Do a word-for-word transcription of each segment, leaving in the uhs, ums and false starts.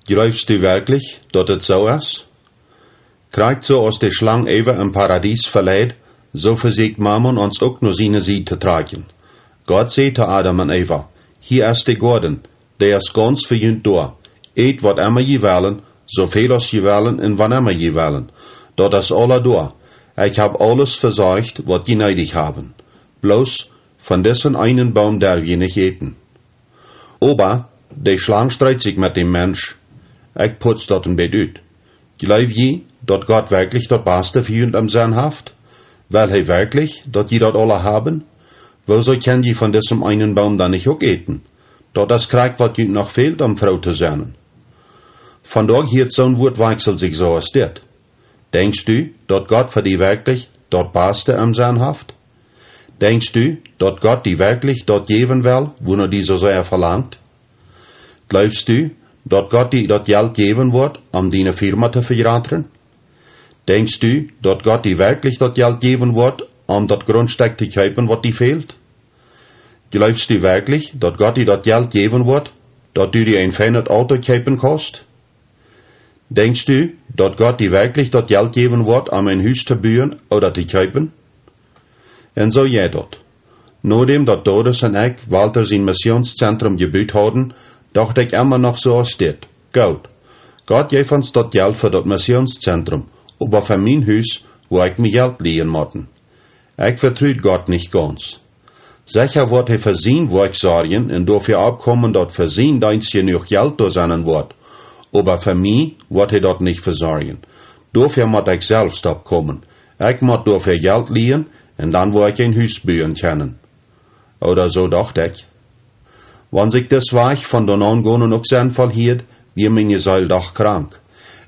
Jleefst du werkjlich, daut et soo es? Krakjt soo aus de Schlang Eva em Paradies veleid, soo vesieekjt Mammon ons uk no siene Sied to trakjen. Gott säd to Adam un Eva: "Hia es de Goaden, dee es gaunz fa junt doa. Ät waut emma jie wellen, soo väl aus jie wellen un wanemma jie wellen. Daut es aula doa. Ekj hab aules vesorcht, waut jie needich haben. Bloos von disen eenen Boom derw jie nich äten." Oba de Schlang street sikj met däm Mensch. Ekj putz daut een bät ut. Jleew jie, daut Gott werkjlich daut Baste fa junt em Senn haft? Well hee werkjlich, daut jie daut aula haben? Woosoo kjenn jie von disem eenen Boom dan nich uk äten? Daut es krakjt waut junt noch fält, om froo to sennen. Vondoag hieet soon Wuatwakjsel sikj soo aus dit: Denkjst du, daut Gott fa die werkjlich daut Baste em Senn haft? Denkjst du, daut Gott die werkjlich daut jäwen well, wua no die soo sea velangt? Jleefst du, daut Gott die daut Jelt jäwen woat, om diene Firma to vejratren? Denkjst du, daut Gott die werkjlich daut Jelt jäwen woat, om daut Grundstekj to kjeepen, waut die fält? Jleefst du werkjlich, daut Gott die daut Jelt jäwen woat, daut du die een feinet Auto kjeepen kaust? Denkjst du, daut Gott die werkjlich daut Jelt jäwen woat, om een Hus to buen ooda to kjeepen? Un soo jeit daut. Nodäm daut Doris un ekj Walter sien Missionszentrum jebut hauden, docht ekj emma noch soo aus dit: "Goot, Gott jeef ons daut Jelt fa daut Missionszentrum, oba fa mien Hus woa ekj mie Jelt lieen motten." Ekj vetrud Gott nich gaunz. Secha woat hee fa sien Woakj sorjen un doafäa oppkomen, daut fa sien Deenst jenuach Jelt doa sennen woat. Oba fa mie woat hee daut nich vesorjen. Doafäa mott ekj selfst oppkomen. Ekj mott doafäa Jelt lieen un dan woa ekj een Hus buen kjennen. Ooda soo docht ekj. Wan sikj dis Wajch von doa aungonen uk sennvoll hieed, wia miene Seel doch krank.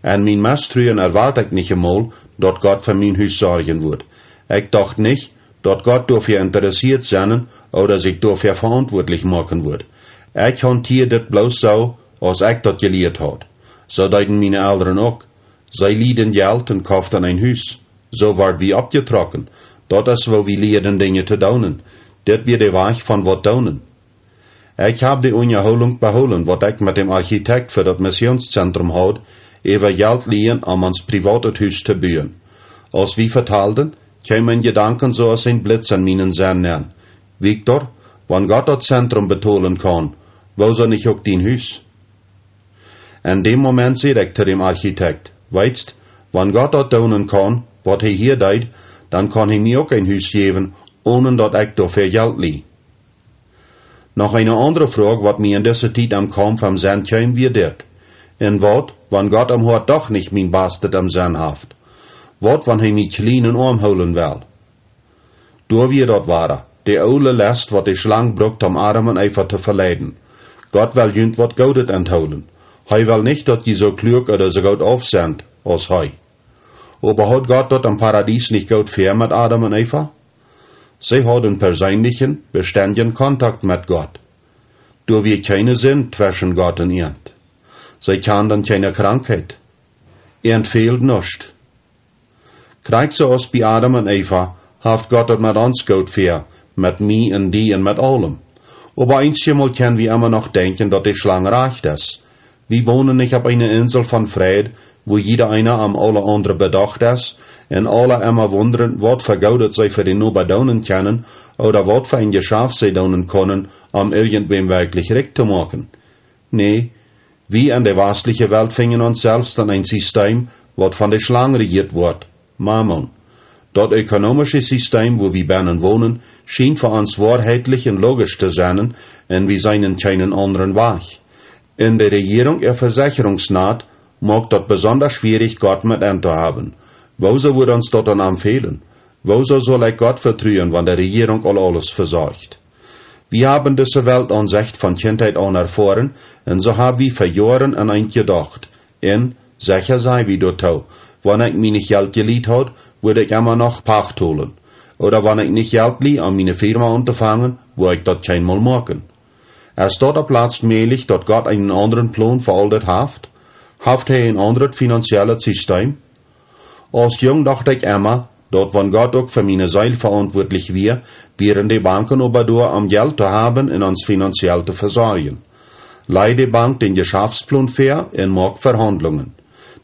En mien Mestruen erwoat ekj nich emol, daut Gott fa mien Hus sorjen wudd. Ekj docht nich, daut Gott doafäa interessieet sennen ooda sikj doafäa veauntwuatlich moaken wudd. Ekj haundieed dit bloos soo, aus ekj daut jelieet haud. Soo deeden miene Elren uk. See lieeden Jelt un koften een Hus. Soo worden wie oppjetrocken. Daut es, woo wie lieeden Dinja to doonen. Dit wia de Wajch von waut doonen. Ekj hab de Unjahoolunk behoolen, waut ekj met däm Architekt fa daut Missionszentrum haud, äwa Jelt lieen, om ons privautet Hus to buen. Aus wie vetalden, kjeem een Jedanken soo aus een Blitz en mienen Senn nenn: "Victor, wan Gott daut Zentrum betolen kaun, woosoo nich uk dien Hus?" En däm Moment säd ekj to däm Architekt: "Weetst, wan Gott daut doonen kaun, waut hee hia deed, dan kaun hee mie uk een Hus jäwen, onen daut ekj doafäa Jelt lie." Noch eene aundre Froag, waut mie en dise Tiet aum Kaumf aum Senn kjeem, wia dit: "Un waut, wan Gott em Hoat doch nich mien Bastet em Senn haft? Waut, wan hee mie kjlien un oam hoolen well?" Doa wia daut wada, de oole Lest, waut de Schlang brukt, om Adam un Eva to veleiden. Gott well junt waut Goodet enthoolen. Hee well nich, daut jie soo kluak ooda soo goot auf sent aus hee. Oba haud Gott daut em Paradies nich goot väa met Adam un Eva? See hauden perseenlichen, bestendjen Kontakt met Gott. Doa wia kjeene Sind tweschen Gott un an. See kjanden kjeene Krankheit. An fäld nuscht. Krakjt soo aus bie Adam un Eva haft Gott daut met ons goot väa, met mie un die un met aulem. Oba eenjemol kjenn wie emma noch denkjen, daut de Schlang rajcht es. Wie wonen nich opp eene Insel von Fräd, wua jieda eena om aule aundre bedocht es, un aule emma wundren, waut fa Goodet see fa dän Noba doonen kjennen, ooda waut fa een Jeschaft see doonen kunnen, om irjentwäm werkjlich rikj to moaken. Nä, wie en de wastliche Welt finjen ons selfst en een Sistem, waut von de Schlang rejieet woat, Mammon. Daut ökonomische Sistem, wua wie bennen wonen, schient fa ons woarheitlich un logisch to sennen, un wie seenen kjeenen aundren Wajch. En de Rejierunk äa Vesechrungsnat moakt daut besonda schwierich, Gott met aun to haben. Woosoo wudd ons daut dan aunfälen? Woosoo saul ekj Gott vetruen, wan de Rejierunk aul aules vesorcht? Wie haben dise Weltaunsecht von Kjintheit aun erfoaren, un soo hab wie fa Joaren aun eent jedocht. Un secha sent wie doatoo: Wan ekj mie nich Jelt jelieet haud, wudd ekj emma noch Pacht holen. Ooda wan ekj nich Jelt lie, om miene Firma auntofangen, wudd ekj daut kjeenmol moaken. Es daut opp latst mäajlich, daut Gott eenen aundren Plon fa aul dit haft? Haft hee een aundret finanziellet Sistem? Aus Jung docht ekj emma, daut wan Gott uk fa miene Seel veauntwuatlich wia, wieren de Banken oba doa, om Jelt to haben un ons finanziell to vesorjen. Laj de Bank dän Jeschaftsplon väa un moak Vehaundlungen.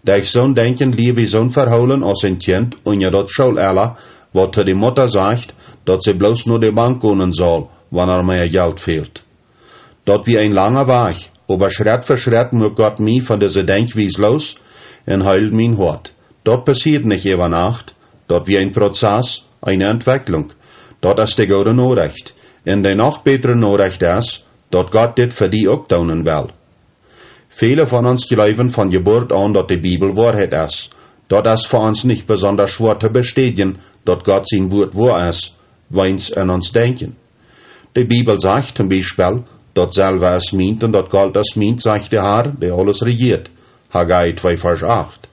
Derch soon Denkjen lia wie soon Vehoolen aus een Kjint unja daut Schoolella, waut to de Mutta sajcht, daut see bloos no de Bank gonen saul, wan ar mea Jelt fält. Daut wia een langa Wajch, oba Schrett fa Schrett muak Gott mie von dise Denkjwies loos un heeld mien Hoat. Daut passieed nich äwa Nacht, daut wia een Prozess, eene Entwekjlunk. Daut es de goode Norecht. Un de noch bätre Norecht es, daut Gott dit fa die uk doonen well. Väle von ons jleewen von Jeburt aun, daut de Bibel Woarheit es. Daut es fa ons nich besondasch schwoa to bestädjen, daut Gott sien Wuat woa es, wiels en ons Denkjen. De Bibel sajcht toom Biespel: "Daut Selwa es mient un daut Golt es mient, sajcht de Har, dee aules rejieet." Haggai twee Varsch acht.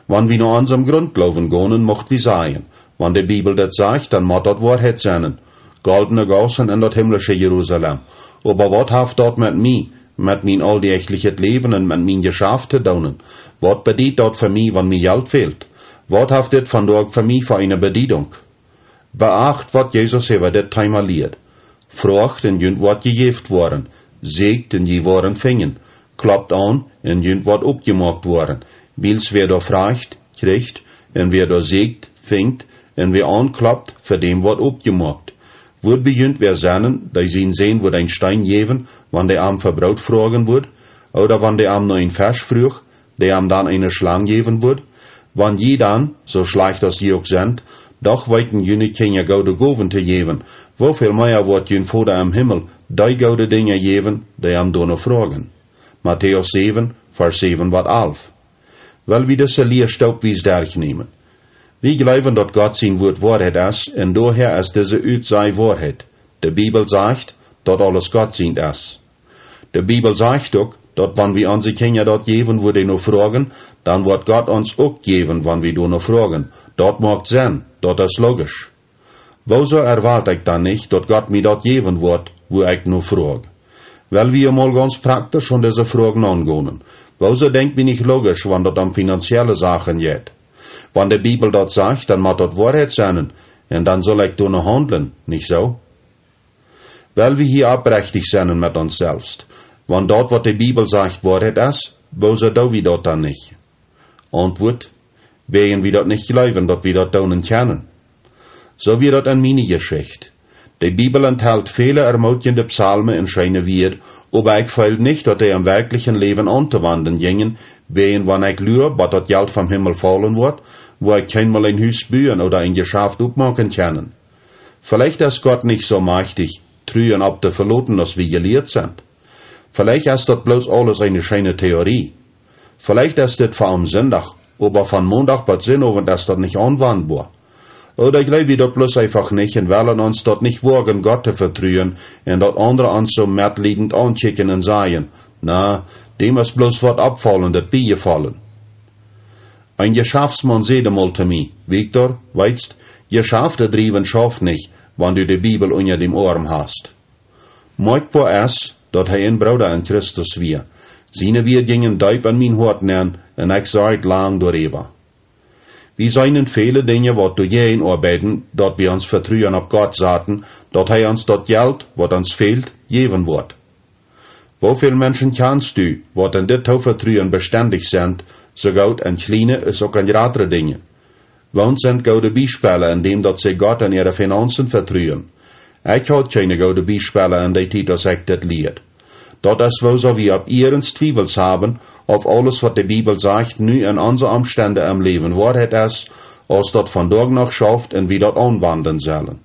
Wan wie no onsem Grundgloowen gonen, mucht wie sajen: "Wan de Bibel daut sajcht, dan mott daut Woarheit sennen. Goldne Gaussen en daut himmlische Jerusalem." Oba waut haft daut met mie, met mien auldäachlichet Läwen un met mien Jeschaft to doonen? Waut bediet daut fa mie, wan mie Jelt fält? Waut haft dit vondoag fa mie fa eene Bediedunk? Beacht, waut Jesus äwa dit Thema lieet: "Froagt un junt woat jejäft woaren, sieekjt un jie woaren finjen, kloppt aun un junt woat opjemoakt woaren. Wiels wäa doa froagt, kjricht, un wäa doa sieekjt, finjt, un wäa aunkloppt, fa däm woat opjemoakt." Wudd bie junt wäa sennen, dee sien Sän wudd een Steen jäwen, wan dee am fa Broot froagen wudd? Ooda wan dee am no een Fesch fruach, dee am dan eene Schlang jäwen wudd? Wan jie dan, soo schlajcht aus jie uk sent, doch weeten june Kjinja goode Gowen to jäwen, woo väl mea woat jun Voda em Himmel dee goode Dinja jäwen, dee am doano froagen? Matäus säwen, Varsch säwen bat alf. Well wie dise Lia stoopwies derchnämen. Wie jleewen, daut Gott sien Wuat Woarheit es, un doahäa es dise Utsaj Woarheit. De Bibel sajcht, daut aules Gott sient es. De Bibel sajcht uk, daut wan wie onse Kjinja daut jäwen, wua dee no froagen, dan woat Gott ons uk jäwen, wan wie doano froagen. Daut moakt Senn, daut es logisch. Woosoo erwoat ekj dan nich, daut Gott mie daut jäwen woat, wua ekj no froag? Well wie mol gaunz praktisch aun dise Froag aungonen. Woosoo denkj wie nich logisch, wan daut om finanzielle Sachen jeit? Wan de Bibel daut sajcht, dan mott daut Woarheit sennen, un dan saul ekj doano haundlen, nich soo? Well wie hia oprechtich sennen met ons selfst. Wan daut, waut de Bibel sajcht, Woarheit es, woosoo doo wie daut dan nich? Auntwuat: Wäajen wie daut nich jleewen, daut wie daut doonen kjennen. Soo wia daut en miene Jeschicht. De Bibel enthelt väle ermootjende Psalmen un scheene Wieed, oba ekj feeld nich, daut dee em werkjlichen Läwen auntowanden jinjen, wäajen wan ekj lua, bat daut Jelt vom Himmel faulen woat, woa ekj kjeenmol een Hus buen ooda een Jeschaft opmoaken kjennen. Veleicht es Gott nich soo majchtich, Truen opptoveloten, aus wie jelieet sent. Veleicht es daut bloos aules eene scheene Theorie. Veleicht es dit fa aum Sindach, oba von Mondach bat Sinnowent es daut nich aunwandboa. Ooda jleew wie daut bloos eefach nich un wellen ons daut nich woagen, Gott to vetruen, un daut aundre ons soo metliedent aunkjikjen un sajen: "Na, däm es bloos waut Oppfaulendet biejefollen." Een Jeschaftsmaun säd emol to mie: "Viktor, weetst, Jeschafte driewen schauft nich, wan du de Bibel unja däm Oarm hast." Moakjboa es, daut hee een Brooda en Christus wia. Siene Wieed jinjen deep en mien Hoat nenn un ekj sorjd lang doaräwa. Wie seenen väle Dinja, waut doajäajen oabeiden, daut wie ons Vetruen opp Gott saten, daut hee ons daut Jelt, waut ons fält, jäwen woat. Woo väl Menschen kjanst du, waut en dit Toovetruen bestendich sent, soo goot en kjliene aus uk en jratre Dinja? Woont sent goode Biespellen en däm, daut see Gott en äare Finanzen vetruen? Ekj haud kjeene goode Biespellen en dee Tiet, aus ekj dit lieed. Daut es, woosoo wie opp Ierenst Twiewels haben, auf aules, waut de Bibel sajcht, nu en onse Omstenden em Läwen Woarheit es, aus daut vondoag noch schauft un wie daut aunwanden sellen.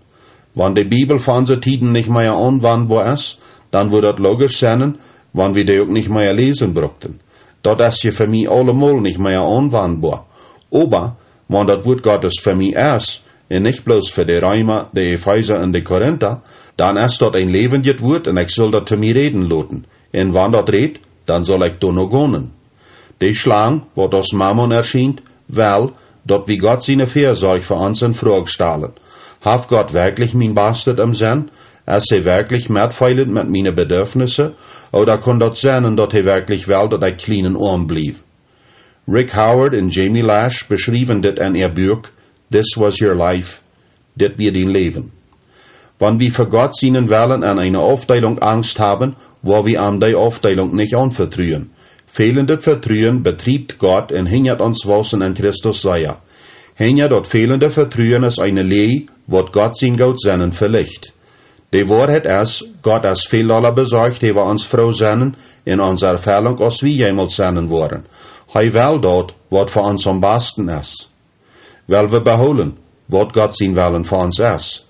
Wan de Bibel fa onse Tieden nich mea aunwandboa es, dan wudd daut logisch sennen, wan wie dee uk nich mea läsen brukten. Daut es je fa mie aulemol nich mea aunwandboa. Oba wan daut Wuat Gottes fa mie es, un nich bloos fa de Reema, de Efeesa un de Korinta, dan es daut een läwendjet Wuat un ekj sull daut to mie räden loten. Un wan daut rät, dan sull ekj doano gonen. De Schlang, waut aus Mammon erschient, well, daut wie Gott siene Väasorj fa ons en Froag stalen. Haft Gott werkjlich mien Bastet em Senn? Es hee werkjlich metfeelent met miene Bedürfnisse? Ooda kaun daut sennen, daut hee werkjlich well, daut ekj kjlien un oam bliew? Rick Howard un Jamie Lash beschriewen dit en äa Buak This Was Your Life, Dit wia dien Läwen. Wan wie fa Gott sienen Wellen en eene Aufdeelunk Angst haben, woa wie am dee Aufdeelunk nich aunvetruen. Fälendet Vetruen betriebt Gott un hinjat ons Wausen en Christus sea. Hinja daut fälende Vetruen es eene Läaj, waut Gott sien Gootsennen velicht. De Woarheit es, Gott es väl dolla besorcht äwa ons Froosennen un onse Erfellunk aus wie jemols sennen woaren. Hee well daut, waut fa ons aum basten es. Well wie behoolen, waut Gott sien Wellen fa ons es.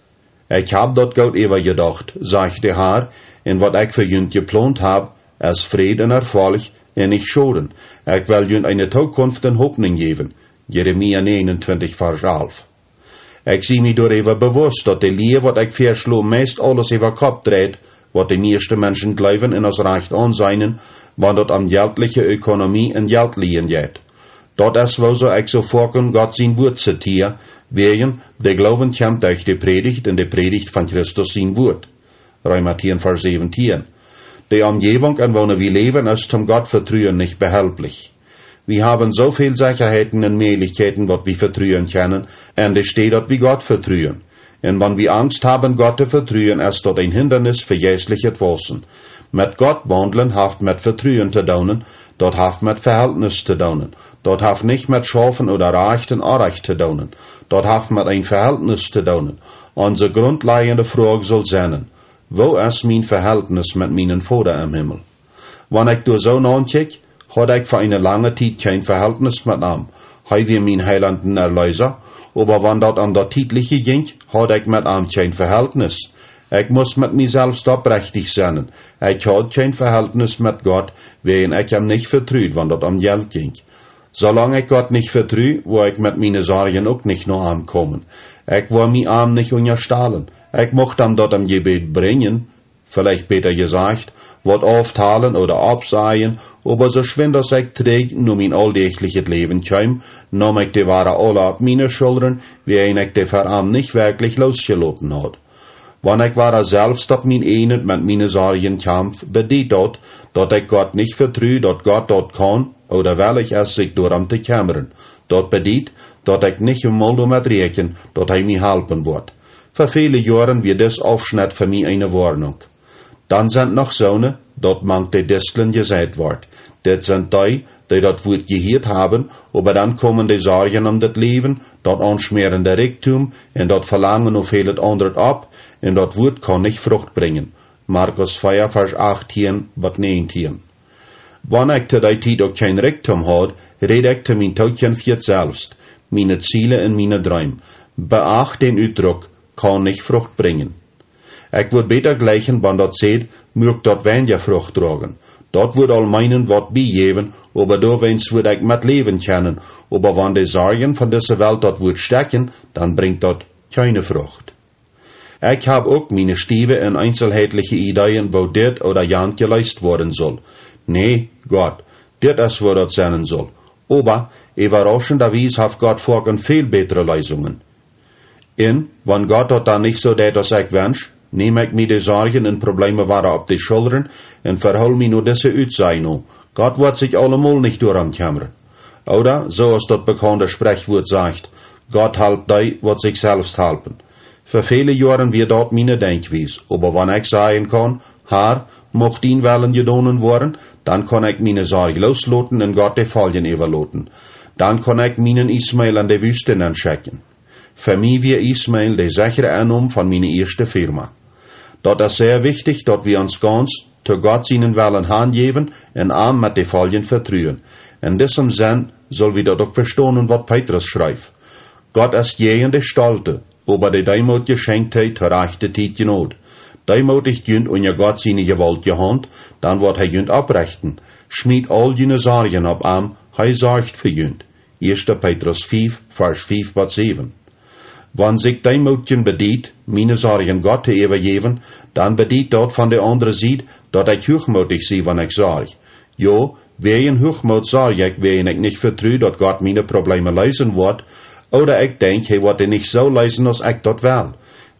Ekj hab daut goot äwajedocht, sajcht de Har, un waut ekj fa junt jeplont hab, es Fräd un Erfolg un nich Schoden. Ekj well junt eene Tookunft un Hopninj jäwen. Jeremia 29, Varsch 11. Ekj sie mie doaräwa bewust, daut de Lia, waut ekj väaschlo, meist aules äwa Kopp dreit, waut de mieeschte Menschen jleewen un aus rajcht aunseenen, wan daut om jeltliche Ökonomie un Jelt lieen jeit. Daut es wuarom ekj soo foaken Gott sien Wuat zitiea, wäajen de Gloowen kjemt derch de Prädicht un de Prädicht von Christus sien Wuat. Reema 10, Varsch 17. De Omjäwunk, en woone wie läwen, es toom Gott vetruen nich behelplich. Wie haben soo väl Sechaheiten un Mäajlichkjeiten, waut wie vetruen kjennen, enne Städ daut wie Gott vetruen. Un wan wie Angst haben, Gott to vetruen, es daut een Hindanis fa jeistlichet Wausen. Met Gott waundlen haft met Vetruen to doonen, daut haft met Veheltnis to doonen, daut haft nich met Schaufen ooda Rajchten Orrajcht to doonen, daut haft met een Veheltnis to doonen. Onse grundlajende Froag saul sennen: Woo es mien Veheltnis met mienen Voda em Himmel? Wan ekj doa soo naunkjikj, haud ekj fa eene lange Tiet kjeen Veheltnis met am. Hee wia mien Heilaunt un Erleesa, oba wan daut om daut Tietliche jinkj, haud ekj met am kjeen Veheltnis. Ekj must met mie selfst oprechtich sennen. Ekj haud kjeen Veheltnis met Gott, wäajen ekj am nich vetrud, wan daut om Jelt jinkj. Soo lang ekj Gott nich vetru, woa ekj met miene Sorjen uk nich no am komen. Ekj woa mie am nich unjastalen. Ekj mucht am daut em Jebäd brinjen, veleicht bäta jesajcht, waut auftalen ooda oppsajen, oba soo schwind aus ekj trigj no mien auldäachlichet Läwen kjeem, neem ekj dee wada aula opp miene Schullren, wäajen ekj dee ver am nich werkjlich loosjeloten haud. Wan ekj wada selfst opp mien ieejnet met miene Sorjen kjamf, bediet daut, daut ekj Gott nich vetru, daut Gott daut kaun ooda wellich es, sikj doarom to kjemren. Daut bediet, daut ekj nich emol doamet räakjen, daut hee mie halpen woat. Fa väle Joaren wia dis Aufschnett fa mie eene Woarnunk. Dan sent noch soone, daut mank de Distlen jeseit woat. Dit sent dee, dee daut Wuat jehieet haben, oba dan komen de Sorjen om daut Läwen, daut aunschmäarende Rikjdom un daut Velangen no väl aundret opp, un daut Wuat kaun nich Frucht brinjen. Markus 4, Varsch 18 bat 19. Wan ekj to dee Tiet uk kjeen Rikjdom haud, räd ekj to mien Tookjemft selfst, miene Ziele un miene Dreem. Beacht dän Utdruck: kaun nich Frucht brinjen. Ekj wudd bäta jleichen, wan daut sajcht: muak daut weinja Frucht droagen. Daut wudd aul meenen waut biejäwen, oba doawäajen wudd ekj met läwen kjennen, oba wan de Sorjen von dise Welt daut Wuat stekjen, dan brinjt daut kjeene Frucht. Ekj hab uk miene stiewe un eenselheitliche Ideeen, woo dit ooda jant jeleest woaren saul. Nä, Gott, dit es woo daut sennen saul. Oba äwarauschendawies haft Gott foaken väl bätre Leesungen. Un wan Gott daut dan nich soo deit aus ekj wensch, näm ekj mie de Sorjen un Probleeme wada opp de Schullren un verhool mie no dise Utsaj no: Gott woat sikj aulemol nich doarom kjemren. Ooda, soo aus daut bekaunde Sprechwuat sajcht: Gott halpt dee, waut sikj selfst halpen. Fa väle Joaren wia daut miene Denkjwies, oba wan ekj sajen kaun: Har, mucht dien Wellen jedonen woaren, dan kaun ekj miene Sorj loosloten un Gott de Foljen äwaloten. Dan kaun ekj mienen Ismael en de Wüste nenschekjen. Fa mie wia Ismael de sechre Ennom von miene ieeschte Firma. Daut es sea wichtich, daut wie ons gauns to Gott sienen Wellen hanjäwen un am met de Foljen vetruen. En disem Senn sull wie daut uk vestonen, waut Petrus schreef: Gott es jäajen de Stolte, oba de Deemootje schenkjt hee to rajchte Tiet Jnod. Deemootijt junt unja Gott siene jewaultje Haunt, dan woat hee junt opprechten. Schmiet aul june Sorjen opp am, hee sorcht fa junt. 1. Petrus 5, Varsch 5 bat 7. Wan sikj Deemootjen bediet, miene Sorjen Gott to äwajäwen, dan bediet daut von de aundre Sied, daut ekj huachmootich sie, wan ekj sorj. Jo, wäajen Huachmoot sorj ekj, wäajen ekj nich vetru, daut Gott miene Probleeme leesen woat, ooda ekj denkj, hee woat dee nich soo leesen, aus ekj daut well.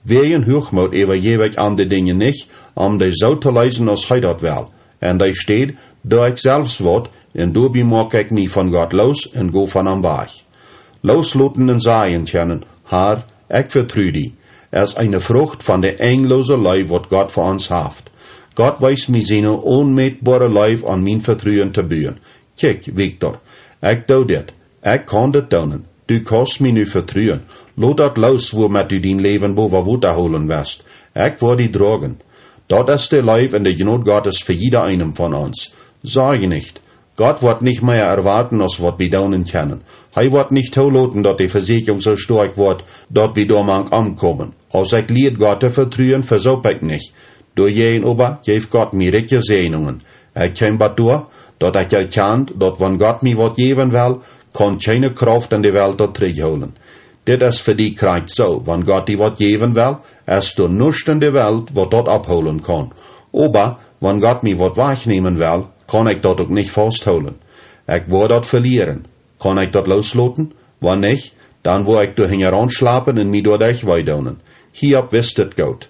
Wäajen Huachmoot äwajäw ekj am de Dinja nich, om dee soo to leesen, aus hee daut well. En dee Städ doo ekj selfst waut, un doabie moak ekj mie von Gott loos un go von am wajch. Loosloten un sajen kjennen: Har, ekj vetru die, es eene Frucht von de enjloose Leew, waut Gott fa ons haft. Gott wees mie siene onmätboare Leew aun mien Vetruen to buen. Kjikj, Victor, ekj doo dit. Ekj kaun dit doonen. Du kaust mie nu vetruen. Lot daut loos, wua met du dien Läwen bowa Wota hoolen west. Ekj woa die droagen. Daut es de Leew un de Jnod Gottes fa jieda eenem von ons. Sorj nich. Gott woat nich mea erwoaten aus waut wie doonen kjennen. Hee woat nich toloten, daut de Vesieekjunk soo stoakj woat, daut wie doamank omkomen. Aus ekj lieed Gott to vetruen, vesoop ekj nich. Doajäajen oba jeef Gott mie rikje Säajnungen. Ekj kjeem bat doa, daut ekj erkjand, daut wan Gott mie waut jäwen well, kaun kjeene Krauft en de Welt daut trigjhoolen. Dit es fa die krakjt soo, wan Gott die waut jäwen well, es doa nuscht en de Welt, waut daut opphoolen kaun. Oba wan Gott mie waut wajchnämen well, kaun ekj daut uk nich fausthoolen. Ekj woa daut velieren. Kaun ekj daut loosloten? Wan nich, dan woa ekj doa hinjaraun schlapen un mie doaderch wee doonen. Hiob wist et goot.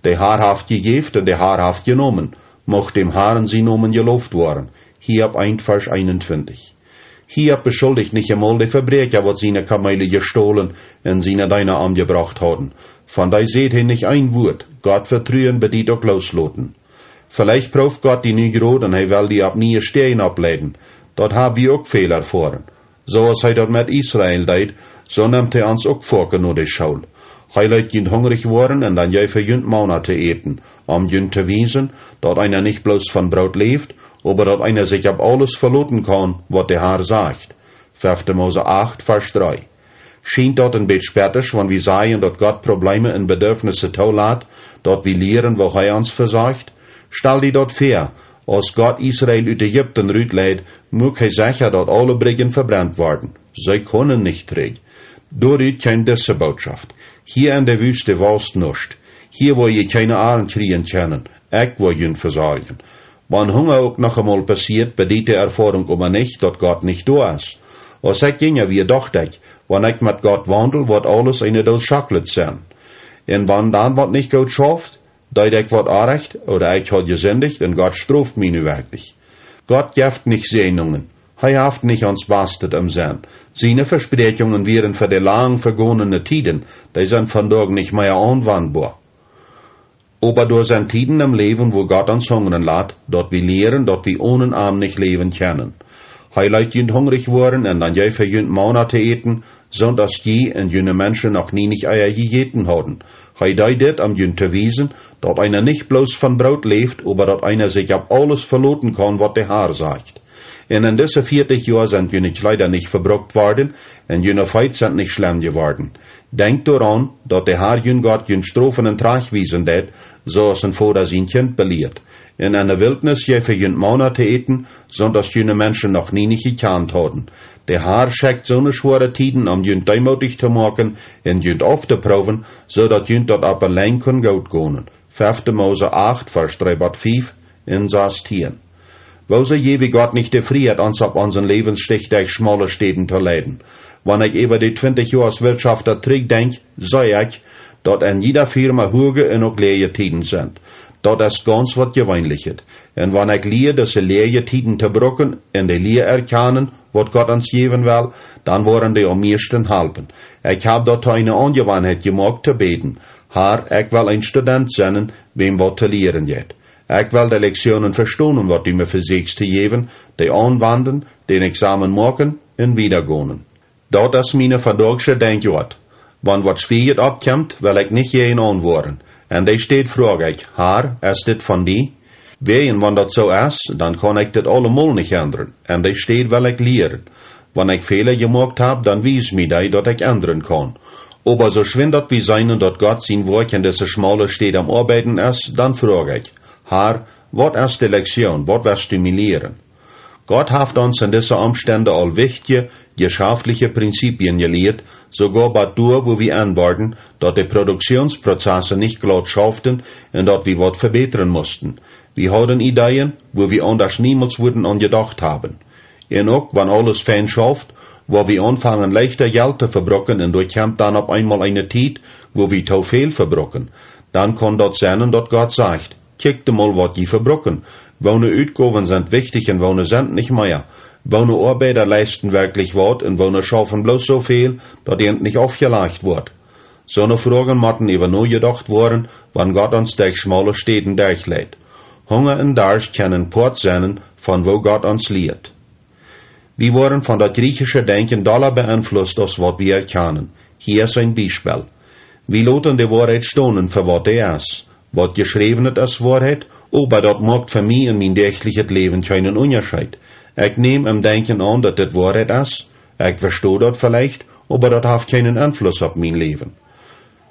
De Har haft jejäft un de Har haft jenomen. Mucht däm Harn sien Nomen jeloft woaren. Hiob eent, Varsch eenuntwintich. Hiob beschuldicht nich emol de Vebräakja, waut siene Kamele jestolen un siene Deena omjebrocht hauden. Von dee säd hee nich een Wuat. Gott vetruen bediet uk loosloten. Veleicht prooft Gott die nu jrod un hee well die opp niee Stäajen oppleiden. Daut hab wie uk väl erfoaren. Soo aus hee daut met Israel deed, soo nemt hee ons uk foaken no de School. Hee leet junt hungrich woaren un dan jeef hee junt Mana to äten, om junt to wiesen, daut eena nich bloos von Broot läft, oba daut eena sikj opp aules veloten kaun, waut de Har sajcht. Fefte Mose acht, Varsch dree. Schient daut een bät spettisch, wan wie sajen, daut Gott Probleeme un Bedurfnisse toolat, daut wie lieren, woo hee ons vesorcht? Stal die daut väa, aus Gott Israel ut Ägipten rutleid, muak hee secha, daut aule Brigjen vebrent worden. See kunnen nich trigj. Doarut kjeem dise Bootschoft: Hia en de Wüste waust nuscht. Hia woa jie kjeene Arnt kjrieen kjennen. Ekj woa junt vesorjen. Wan Hunga uk noch emol passieet, bediet de Erfoarunk oba nich, daut Gott nich doa es. Aus ekj jinja wia, docht ekj, wan ekj met Gott waundel, woat aules eene Doos Chocolate sennen. Un wan dan waut nich goot schauft, deed ekj waut orrajcht, ooda ekj haud jesindicht, un Gott stroft mie nu werkjlich. Gott jeft nich Säajnungen. Hee haft nich ons Bastet em Senn. Siene Vespräakjungen wieren fa de lang vegonene Tieden, dee sent vondoag nich mea aunwandboa. Oba doa sent Tieden em Läwen, wua Gott ons hungren lat, daut wie lieren, daut wie onen am nich läwen kjennen. Hee leet junt hungrich woaren un dan jeef hee junt Mana to äten, soont aus jie un june Menschen noch nie nich ea jejäten hauden. Hee deed dit, om junt to wiesen, daut eena nich bloos von Broot läft, oba daut eena sikj opp aules veloten kaun, waut de Har sajcht. Un en dise vieetich Joa sent june Kjleeda nich vebrukt worden, un june Feet sent nich schlemm jeworden. Denkjt doaraun, daut de Har jun Gott junt strofen un trajchtwiesen deit, soo aus een Voda sien Kjint belieet. Un en de Wiltnis jeef hee junt Mana to äten, soont aus june Menschen noch nie nich jekjant hauden. De Har schekjt soone schwoare Tieden, om junt deemootich to moaken un junt auftoproowen, soo daut junt daut opp de Lenj kunn goot gonen. Fefte Mose acht, Varsch dree bat fief un sastien. Wuarom jeef Gott nich de Frieheit, ons opp onsen Läwensstich derch schmaule Städen to leiden? Wan ekj äwa de twintich Joa aus Wirtschofta trigjdenkj, see ekj, daut en jieda Firma huage un uk läaje Tieden sent. Daut es gaunz waut Jeweenlichet. Un wan ekj lia, dise läaje Tieden to brucken un de Lia erkjanen, waut Gott ons jäwen well, dan woaren dee aum mieeschten halpen. Ekj hab daut to eene Aunjewanheit jemoakt to bäden: Har, ekj well een Student sennen, wäm waut to lieren jeit. Ekj well de Lektionen vestonen, waut du mie vesieekjst to jäwen, dee aunwanden, dän Examen moaken un wieda gonen. Daut es miene vondoagsche Denkjoat. Wan waut Schwierijet oppkjemt, well ekj nich jäajen aunwoaren. En dee Städ froag ekj: Har, es dit von die? Wäajen, wan daut soo es, dan kaun ekj dit aulemol nich endren. En dee Städ well ekj lieren. Wan ekj Fäla jemoakt hab, dan wies mie dee, daut ekj endren kaun. Oba soo schwind daut wie seenen, daut Gott sien Woakj en dise schmaule Städ aum Oabeiden es, dan froag ekj: Har, waut es de Lektion, waut west du mie lieren? Gott haft ons en dise Omstend aul wichtje, jeschaftliche Prinzipien jelieet, soogoa bat doa, wua wie enworden, daut de Produktionsprozesse nich glaut schauften un daut wie waut vebätren musten. Wie hauden Ideeen, wua wie aundasch niemols wudden aun jedocht haben. Un uk wan aules fein schauft, woa wie aunfangen, leichta Jelt to vebrucken, un doa kjemt dan opp eenmol eene Tiet, wua wie too väl vebrucken. Dan kaun daut sennen, daut Gott sajcht: Kjikjt emol, waut jie vebrucken. Woone Utgowen sent wichtich un woone sent nich mea. Woone Oabeida leisten werkjlich waut un woone schaufen bloos soo väl, daut an nich aufjelajcht woat. Soone Froagen motten äwa nojedocht woaren, wan Gott ons derch schmaule Städen derchleit. Hunga un Darscht kjennen Poat sennen von woo Gott ons lieet. Wie woaren von daut griechische Denkjen dolla beeinflusst aus waut wie erkjanen. Hia es een Biespel. Wie loten de Woarheit stonen fa waut dee es. Waut jeschräwen es, es Woarheit, oba daut moakt fa mie en mien däachlichet Läwen kjeenen Unjascheet. Ekj näm em Denkjen aun daut dit Woarheit es. Ekj vesto daut veleicht, oba daut haft kjeenen Enfluss opp mien Läwen.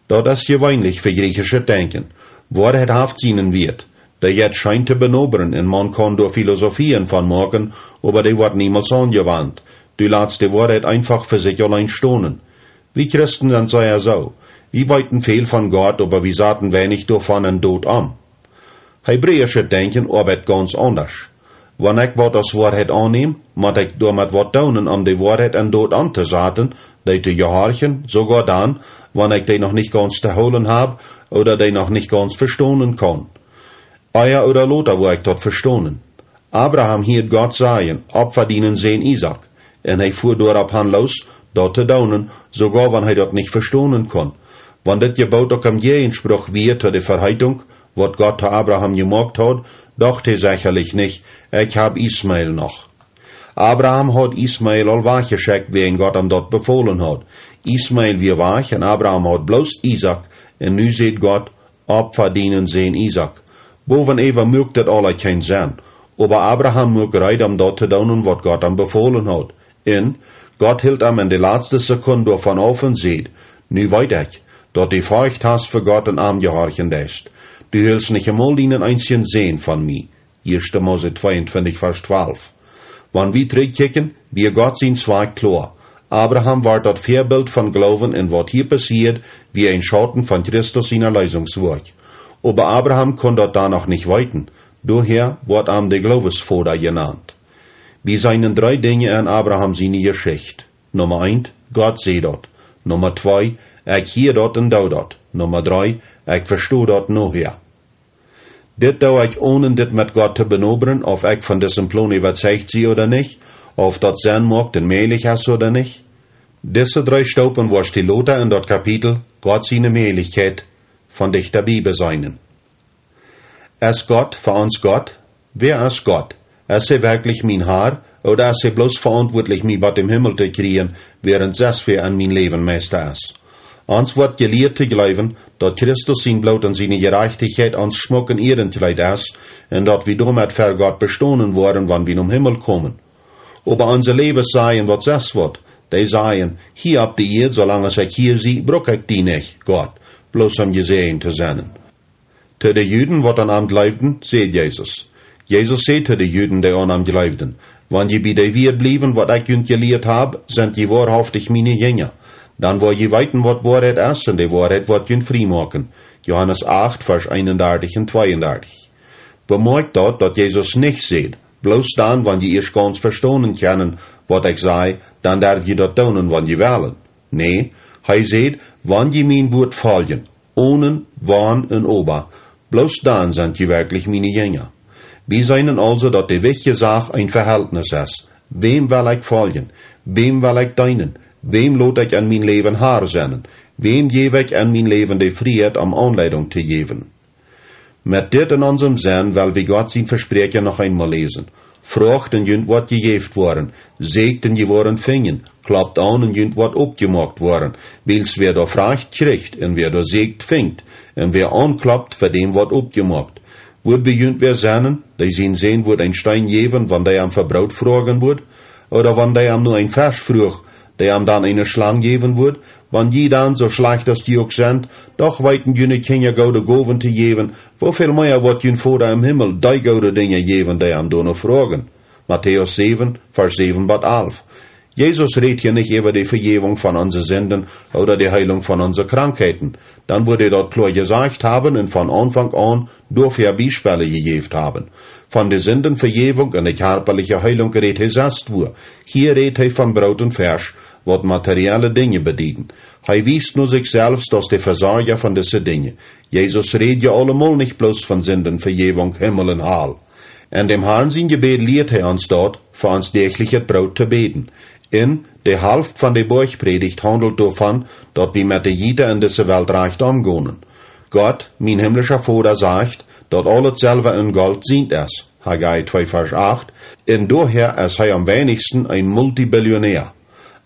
Daut es jeweenlich fa griechischet Denkjen. Woarheit haft sienen Wieet. Dee jeit scheen to benobren un maun kaun doa Filosofien von moaken, oba dee woat niemols aunjewant. Du latst de Woarheit eenfach fa sikj auleen stonen. Wie Christen sent sea soo. Wie weeten väl von Gott, oba wie saten weinich doavon en Dot om. Hebräischet Denkjen oabeit gaunz aundasch. Wan ekj waut aus Woarheit aunnäm, mott ekj doamet waut doonen, om de Woarheit en Dot omtosaten, dee to jehorchen, soogoa dan, wan ekj dee noch nich gaunz to hoolen hab ooda dee noch nich gaunz vestonen kaun. Ea ooda lota woa ekj daut vestonen. Abraham hieed Gott sajen: "Opfa dienen Sän Isaak." Un hee fua doaropp han loos, daut to doonen, soogoa wan hee daut nich vestonen kunn. Wan dit Jeboot uk em Jäajensproch wia to de Verheitunk, waut Gott to Abraham jemoakt haud, docht hee sechalich nich: "Ekj hab Ismael noch." Abraham haud Ismael aul wajchjeschekjt, wäajen Gott am daut befolen haud. Ismael wia wajch un Abraham haud bloos Isaak, un nu säd Gott: "Opfa dienen Sän Isaak." Bowenäwa muak dit aula kjeen Senn, oba Abraham muak reed, om daut to doonen, waut Gott am befolen haud. Un Gott hilt am en de latste Sekund doavon auf un säd: "Nu weet ekj, daut du Forcht hast fa Gott un am jehorchen deist. Du hilst nich emol dienen eensjen Sän von mie." Ieeschte Mose tweeuntwintich, Varsch twalf. Wan wie trigjkjikjen, wia Gott sien Zwakj kloa. Abraham wort daut Väabilt von Gloowen, un waut hia passieed, wia een Schauten von Christus sien Erleesungswoakj. Oba Abraham kunn daut dan noch nich weeten. Doahäa woat am de Gloowesvoda jenant. Wie seenen dree Dinja en Abraham siene Jeschicht. Numma eent, Gott säd daut. Numma twee, ekj hia daut un doo daut. Numma dree, ekj vesto daut nohäa. Dit doo ekj onen dit met Gott to benobren, auf ekj von disen Plon äwazeicht sie ooda nich, auf daut Senn moakt un mäajlich es ooda nich. Dise dree Stoopen woascht du lota en daut Kapitel Gott siene Mäajlichkjeit von dichta bie beseenen. Es Gott fa ons Gott? Wäa es Gott? Es hee werkjlich mien Har, ooda es hee bloos veauntwuatlich, mie bat dem Himmel to kjrieen, wäarent sest wäa en mien Läwen Meista es? Ons woat jelieet to jleewen, daut Christus sien Bloot un siene Jerajchtichkjeit ons schmock Ieedenkjleet es, un daut wie doamet ver Gott bestonen woaren, wan wie nom Himmel komen. Oba onse Läwes sajen waut sest waut. Dee sajen: "Hia opp de Ieed, soo lang aus ekj hia sie, bruk ekj die nich, Gott, bloos om jesäajent to sennen." To de Juden, waut aun am jleewden, säd Jesus. Jesus säd to de Juden, dee aun am jleewden: "Wan jie bie de Wieed bliewen, waut ekj junt jelieet hab, sent jie woarhaftich miene Jinja. Dan woa jie weeten, waut Woarheit es, un de Woarheit woat junt frie moaken." Johanes acht, Varsch eenundartich un tweeundartich. Bemoakjt daut, daut Jesus nich säd: "Bloos dan, wan jie ieescht gaunz vestonen kjennen, waut ekj saj, dan derw jie daut doonen, wan jie wellen." Nä, hee säd: "Wan jie mien Wuat foljen, onen Wan un Oba, bloos dan sent jie werkjlich miene Jinja." Wie seenen aulsoo, daut de wichtje Sach een Vehältnis es. Wäm well ekj foljen? Wäm well ekj deenen? Wäm lot ekj en mien Läwen Har sennen? Wäm jäw ekj en mien Läwen de Frieheit, om Aunleidunk to jäwen? Met dit en onsem Senn well wie Gott sien Vespräakjen noch eenmol läsen: "Froagt un junt woat jejäft woaren, säkjt un jie woaren finjen, klopt aun un junt woat opjemoakt woaren. Wiels wäa doa froagt, kjricht, un wäa doa säkjt, finjt, un wäa aunklopt, fa däm woat opjemoakt." Wudd bie junt wäa sennen, dee sien Sän wudd een Steen jäwen, wan dee am fa Broot froagen wudd? Ooda wan dee am no een Fesch fruach, dee am dan eene Schlang jäwen wudd? Wan jie dan, soo schlajcht aus jie uk sent, doch weeten june Kjinja goode Gowen to jäwen, woo väl mea woat jun Voda em Himmel dee goode Dinja jäwen, dee am doano froagen? Matäus säwen, Varsch säwen bat alf. Jesus rät hia nich äwa de Vejäwunk von onse Sinden ooda de Heelunk von onse Krankheiten. Dan wudd hee daut kloa jesajcht haben un von Aunfank aun doafäa Biespels jejäft haben. Von de Sindenvejäwunk un de kjarpaliche Heelunk rät hee sest wua. Hia rät hee von Broot un Fesch, waut materielle Dinja bedieden. Hee wiest no sikj selfst aus de Vesorja von dise Dinja. Jesus rät je aulemol nich bloos von Sindenvejäwunk, Himmel un Hal. En däm Harn sien Jebäd lieet hee ons daut, fa ons däachlichet Broot to bäden. Un de Halft von de Boajchprädicht haundelt doavon, daut wie met de Jieda en dise Welt rajcht omgonen. Gott, mien himlischa Voda, sajcht, daut aulet Selwa un Golt sient es, Haggai twee Varsch acht, un doahäa es hee aum weinichsten een Multibilionäa.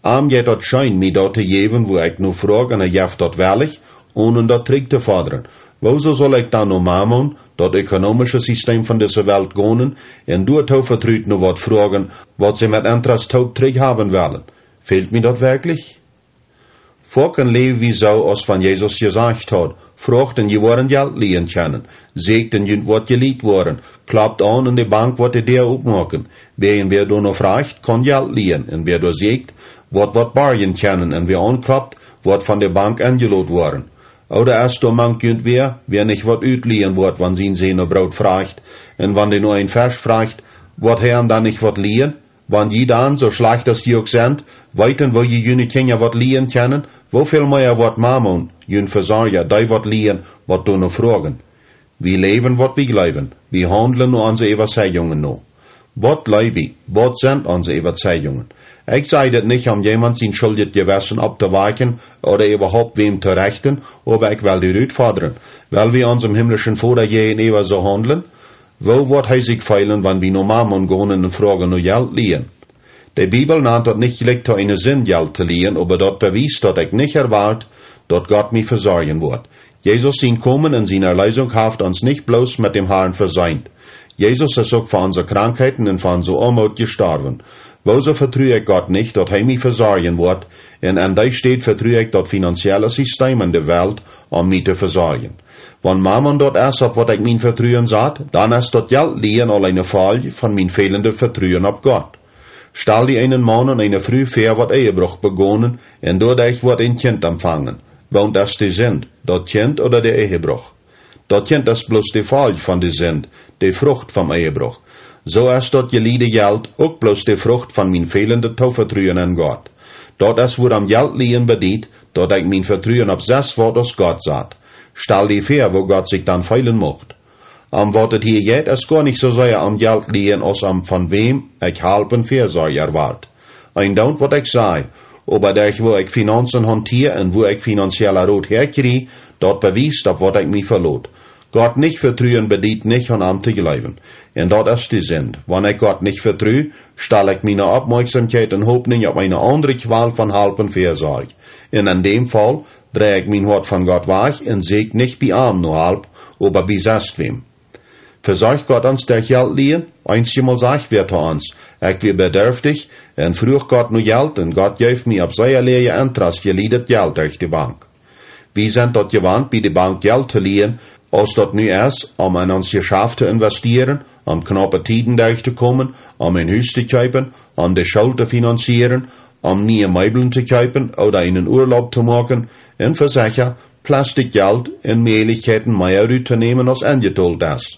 Am jeit daut scheen, mie daut to jäwen, wua ekj no froag, un hee jeft daut wellich, onen daut trigj to fodren. Wuasoo saul ekj dan no Mammon, daut ökonomische System von dise Welt, gonen, un doa too vetrut no waut froagen, waut see met Interest toop trigj haben wellen? Fält mie daut werkjlich? Foaken läw wie soo, aus wan Jesus jesajcht haud: Froagt un jie woaren Jelt lieen kjennen. Sieekjt un junt woat jelieet woaren. Klopt aun un de Bank woat de Däa opmoaken. Wäajen wäa doano froagt, kaun Jelt lieen, un wäa doa sieekjt, woat waut borjen kjennen, un wäa aunklopt, woat von de Bank enjelot woaren. Ooda es doa mank junt wäa, wäa nich waut utlieen woat, wan sien Sän no Broot froagt, un wan dee no een Fesch froagt, woat hee am dan nich waut lieen? Wan jie dan, soo schlajcht aus jie uk sent, weeten, woo jie june Kjinja waut lieen kjennen, woo väl mea woat Mammon, jun Vesorja, dee waut lieen, waut doano froagen? Wie läwen, waut wie jleewen. Wie haundlen no onse Äwazeijungen no. Waut jleew wie? Waut sent onse Äwazeijungen? Ekj saj dit nich, om jemaunt sien schuldjet Jewessen opptowakjen ooda äwahaupt wäm to rechten, oba ekj well die utfodren: Well wie onsem himlischen Voda jäajenäwa soo haundlen? Woo woat hee sikj feelen, wan wie no Mammon gonen un froagen no Jelt lieen? De Bibel nant daut nich jlikj to eene Sind, Jelt to lieen, oba daut bewiest, daut ekj nich erwoat, daut Gott mie vesorjen woat. Jesus sien Komen un siene Erleesunk haft ons nich bloos met däm Harn vesient. Jesus es uk fa onse Krankheiten un fa onse Oamoot jestorwen. Wuasoo vetru ekj Gott nich, daut hee mie vesorjen woat, un aun dee Städ vetru ekj daut finanzielle System en de Welt, om mie to vesorjen? Wan Mammon daut es, opp waut ekj mien Vetruen sat, dan es daut Jelt lieen aul eene Folj von mien fälende Vetruen opp Gott. Stal die eenen Maun un eene Fru väa, waut Ehebruch begonen, un doaderch woat een Kjint empfangen. Woont es de Sind, daut Kjint ooda de Ehebruch? Daut Kjint es bloos de Folj von de Sind, de Frucht vom Ehebruch. Soo es daut jeliede Jelt uk bloos de Frucht von mien fälende Toovetruen en Gott. Daut es wuarom Jelt lieen bediet, daut ekj mien Vetruen opp sest waut aus Gott sat. Stal die väa, woo Gott sikj dan feelen mucht. Om waut et hia jeit, es goa nich soo sea om Jelt lieen, aus om von wäm ekj Halp un Vesorj erwoat. Ekj doo waut ekj saj, oba derch woo ekj Finanzen hauntia un woo ekj finanziella Rot häakjrie, daut bewiest, opp waut ekj mie velot. Gott nich vetruen bediet nich aun am to jleewen. Un daut es de Sind. Wan ekj Gott nich vetru, stal ekj miene Oppmoakjsomkjeit un Hopninj opp eene aundre Kjwal von Halp un Vesorj. Un en däm Faul drei ekj mien Hoat von Gott wajch un sieekj nich bie am no Halp, oba bie sest wäm. Vesorcht Gott ons derch Jelt lieen? Eenjemol sajcht wäa to ons: Ekj wia bedarftich un fruach Gott no Jelt, un Gott jeef mie opp sea läaje Interest jelieedet Jelt derch de Bank. Wie sent daut jewant, bie de Bank Jelt to lieen, aus daut nu es, om en ons Jeschaft to investieren, om knaupe Tieden derchtokomen, om een Hus to kjeepen, om de School to finanzieren, om niee Meeblen to kjeepen ooda eenen Urlaub to moaken, un vesecha, Plastikjelt un Mäajlichkjeiten mea ruttonämen aus enjetolt es.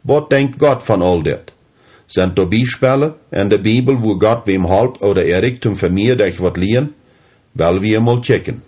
Waut denkjt Gott von aul dit? Sent doa Biespellen en de Bibel, wua Gott wäm holp ooda äa Rikjdom vemiead derch waut lieen? Well wie mol kjikjen.